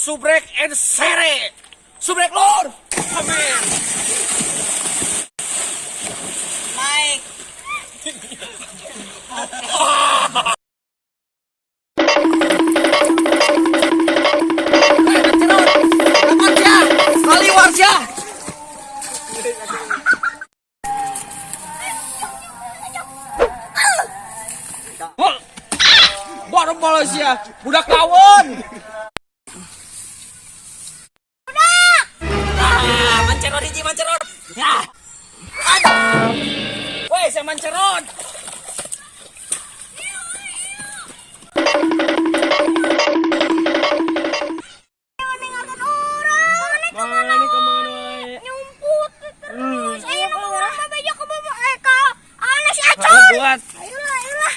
Subrek and share. Subrek lur. Amin. Mike. Kaliwar sia. Baru bolos sia, budak kawon. Budak. Ah, mancerot hiji mancerot. Ya. Aduh. Woi, saya mancerot. Ninggalkan orang. Mana kemana wae? Nyumput terus. Ayo nu urang mah beja ke bawah ka ana si Acon. Buat. Ayolah, ayolah.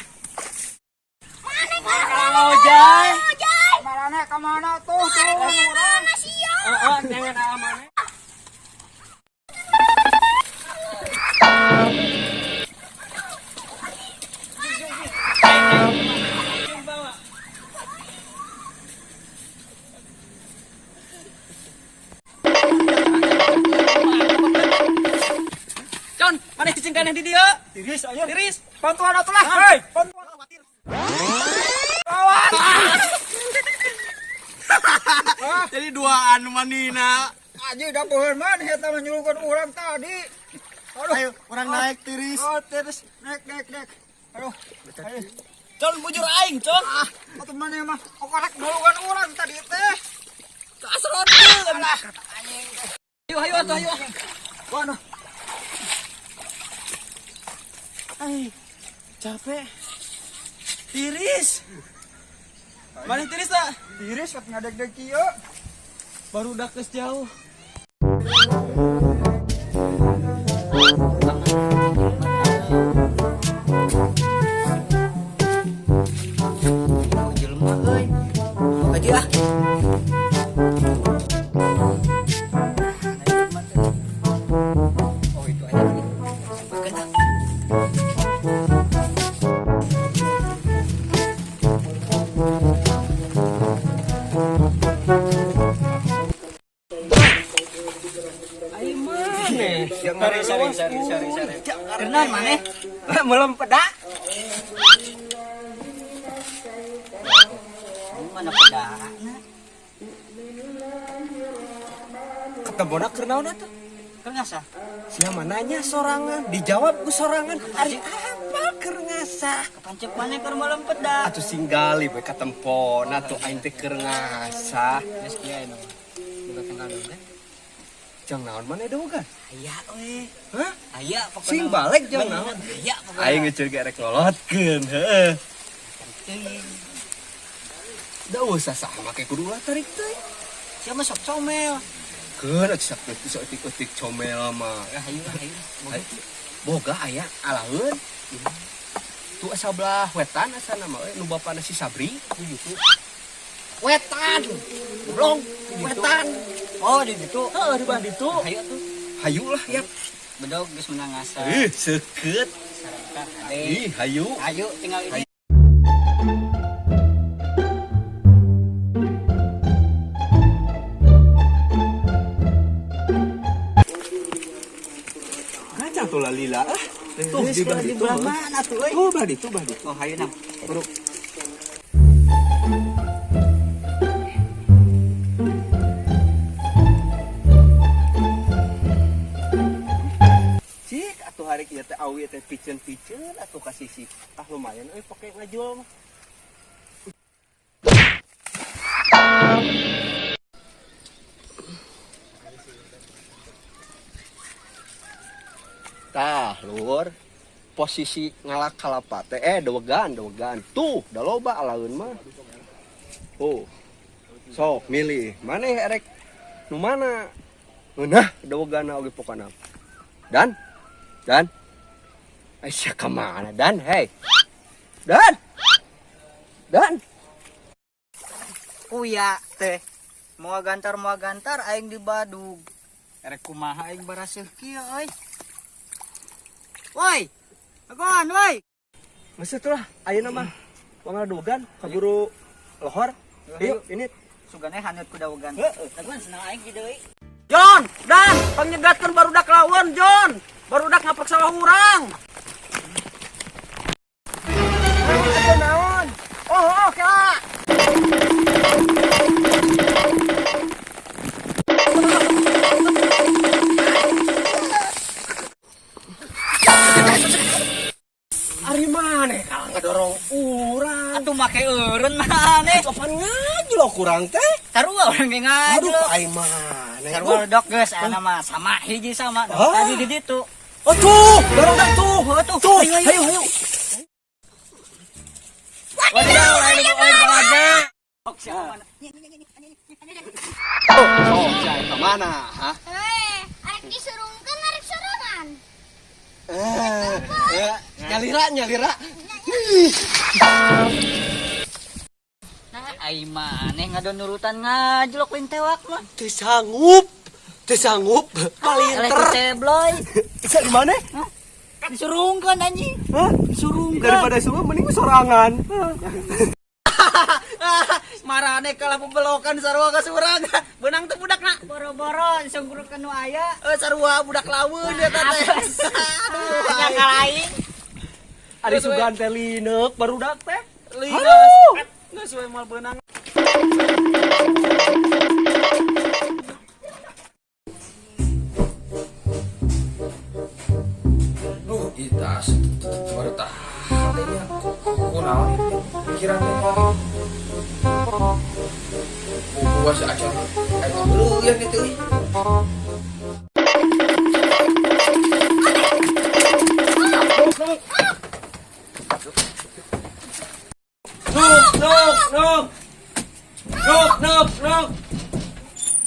Mana Oh, Jai. Jai. Marane kemana tuh? Tuh, Mana sia? Heeh, jangan amane. Con, mana cicing kaneh di dieu? Tiris ayo. Tiris. Bantuan atuh lah. Hei, bantuan. Kawan. Jadi duaan manina. Aji dah bohong mana eta mah nyuruhkeun urang tadi. Aduh, Ayo, orang naik tiris. Oh, tiris. Naik, naik, naik. Aduh. Ayo. Con bujur aing, Con. Ah, atuh mana mah okorek duluan urang tadi teh. Kasrotkeun. Alah, Ayo, ayo atuh, ayo. waduh. Ay, capek. Tiris. Mana tiris tak? Tiris kat ngadeg-deg kieu. Baru udah kes jauh. Jelema euy. Aja ah. Oh, itu aja tadi. Sempatkan ah. Ayo mana? Sorry, sorry, sorry, sorry, sorry. Kenan maneh? Belum peda. Mana pedana? Ketemona keur naon atuh? Keur ngasah. Sia nanya sorangan, dijawab ku sorangan. Ari apa keur ngasah? Kapancek maneh keur melem peda. Atuh singgali we katempona tuh aing teh keur ngasah. Geus kieu aya mah. Boga tanggal dogan. Jang naon maneh dogan? Aya we. Hah? Aya pokona. Sing balik jang naon? Aya pokona. Aing ngeceur ge rek lolotkeun, heueuh. Teuing. Da usah sama make kudu ulah tarik teh. Sia mah sok comel. Keun atuh saeutik saeutik-eutik comel mah. Ya hayu lah hayu. Boga. Boga aya alaheun. Tuh asa belah wetan asana mah euy nu bapana si Sabri. Wetan. Goblong, wetan. Oh, di ditu. Heeh, di belah ditu. Hayu atuh. Hayu lah ya. Bedog geus menang ngasah. Ih, seukeut. Sarengkan ade. Ih, hayu. Hayu tinggal ini. Kacang tuh lalila. Ah, tuh di belah Di ditu. belah mana tuh euy? Tuh belah ditu, belah ditu. Oh, hayu nah. Buru. Cik, atuh hari kieu teh awi teh piceun-piceun atuh ka sisi. Ah lumayan euy pake ngajual mah. Tah, lur. Posisi ngalak kalapa teh dewegan, dewegan. Tuh, da loba alaeun mah. Oh. Sok milih. Maneh erek nu mana? Ngeunah dewegana oge pokona. Dan Dan Aisyah kemana Dan? Hei Dan Dan Kuya teh. Moal gantar aing di Badug. Erek kumaha aing baraseuh kieu euy. Woi. Agon, woi. Maksud lah, ayeuna mah wangal dogan kaburu lohor. Ayo, ini Sugane haneut ku dawegan. Dagoan senang aing di deui. John, Dan, pangnyegatkeun barudak lawan, John. Barudak ngaprek sawah urang. Naon? Oh, oh, kela. Ari maneh kalah ngedorong urang. Atuh make eureun maneh. Kapan ngajlok kurang teh? Sarua urang ge Aduh, ngajlok. aing maneh. Sarua dok geus ana mah sama hiji sama. Ah. Tadi di ditu. Oh tuh, barudak tuh. Oh, tuh. Tuh, Ayo, ayo. hayu hayu. Waduh, aing balaga. Ok, siapa mana? Oh, sok sia ka mana, ha? Eh, arek disurungkeun arek sorangan. Eh, nyalira nyalira. Nah, aing maneh ngadon nurutan ngajlok lain tewak mah. Teu sanggup. Teu sanggup. Palinter. Tebloy. Bisa di mana? Disurungkeun anjing. Hah? Disurungkeun. Daripada semua mending sorangan. Marane kalah bebelokan sarua ka surang. Beunang teu budakna. Boro-boro disungkurkeun nu aya. Eh sarua budak laweun eta teh. Aduh, Nya kalaing. Ari sugan teh lineuk barudak teh. Lingas. Geus we moal beunang. Duh, itas baru tahan ini kunaon ini pikiran teh. Gua si acan aing beuleun gitu euy. Nuk nuk nuk. Nuk nuk nuk.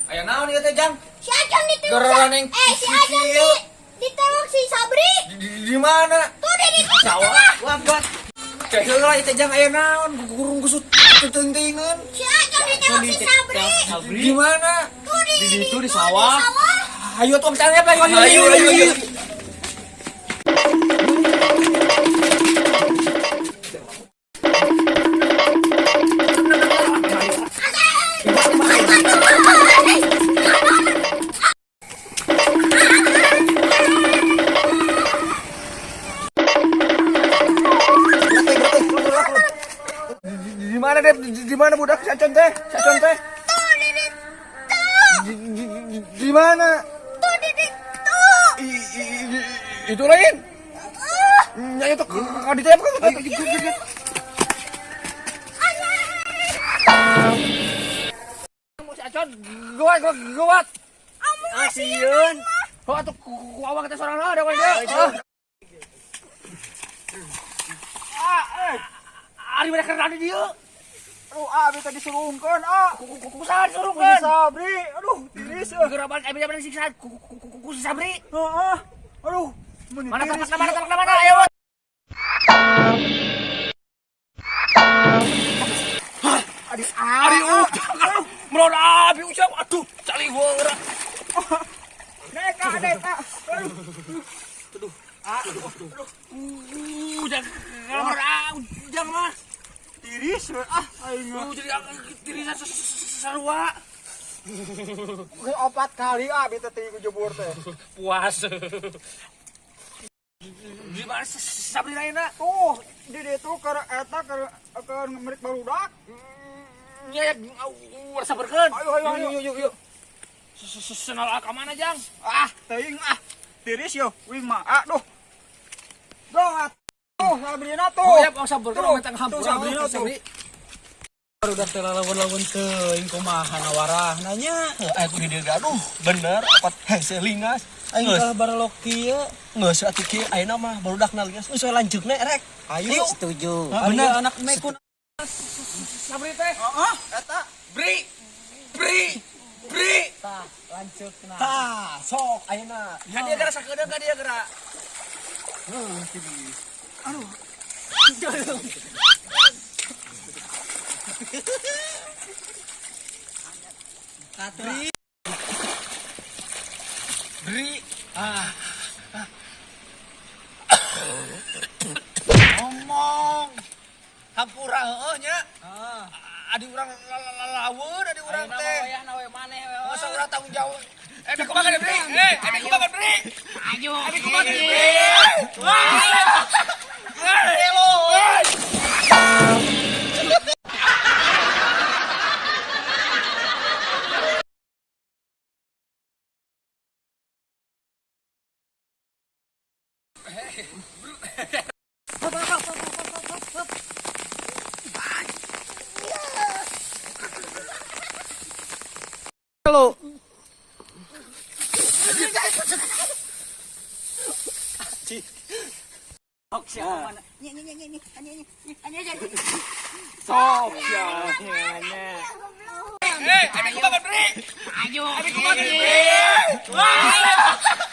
Aya naon ieu teh, Jang? Si Ajon ditewak. Gororan yang Eh, si Ajon ditewak si Sabri. Di mana? Tuh di ditu. Sawah. Wah, gua. Cek heula ieu teh, Jang, aya naon? Gurung gusut teuting-teutingeun. Si Ajon ditewak si Sabri. Di mana? Tuh di Di ditu di sawah. Ayo tuh misalnya ayo ayo ayo ayo. Di mana deh? Di mana budak si Acon teh? Si Acon teh? Tuh di ditu. Di mana? Tuh di ditu. Itu lain. Nya itu ka ditembak kan. Si Acon gawat gawat. Ah, sieun. Oh atuh ku awang teh sorangan ada we. Ah, eh. Ari mereka di dieu. Aduh, ah, abi tadi disurungkeun, ah. Ku saha disurungkeun? Ku Sabri. Aduh, tiris euy. Geraban eh bener siksa ku si Sabri. Heeh. Aduh, Mana tapak mana tapak mana ayo. Ari Ari ujang melon abi ujang aduh cali heura. Naik ah, naik ah. Aduh. Aduh. Ujang kamar ah ujang mah. Tiris we ah aing mah. Jadi tiris sarua. Geus opat kali ah abi teh teu jebur teh. Puas. Di mana Sabri lainna? Tuh, di ditu keur eta keur merik barudak. Nya ya ulah sabarkeun. Ayo ayo ayo ayo ayo. Senal ka mana Jang? Ah, teuing ah. Tiris yo, wing mah aduh. Doh, tuh Sabrina tuh. Oh ya, sabarkeun Tuh, minta ngampura tuh, Sabrina tuh. Sabri. Barudak teh lalawan-lawan teuing kumaha ngawarahna nya. Aku di dieu aduh, bener opat hese lingas. Aing Geus. kalah barelok kieu. Geus atuh kieu ayeuna mah barudakna lingas. Geus we lanjeukna rek. Ayo. Setuju. Bener anak mekun. Sabri teh. Heeh, eta. Bri. Bri. Bri. Tah, lanceukna. Tah, sok ayeuna. Ka dia geura sakedeung ka dia geura. Aduh. Bri. Ah. Ngomong. Hampura heueuh nya. Adi urang lalaweun adi urang Ayeuna teh. mah wayahna we maneh we. Masa urang tanggung jawab. Eh, beko makan beri. Eh, beko makan beri. Ayo. Beko makan beri. Wah. Hello. Ok siapa mana? Nye nye nye nye nye nye nye nye nye. Sok sia. Eh, beko makan beri. Ayo. Beko makan beri. Wah.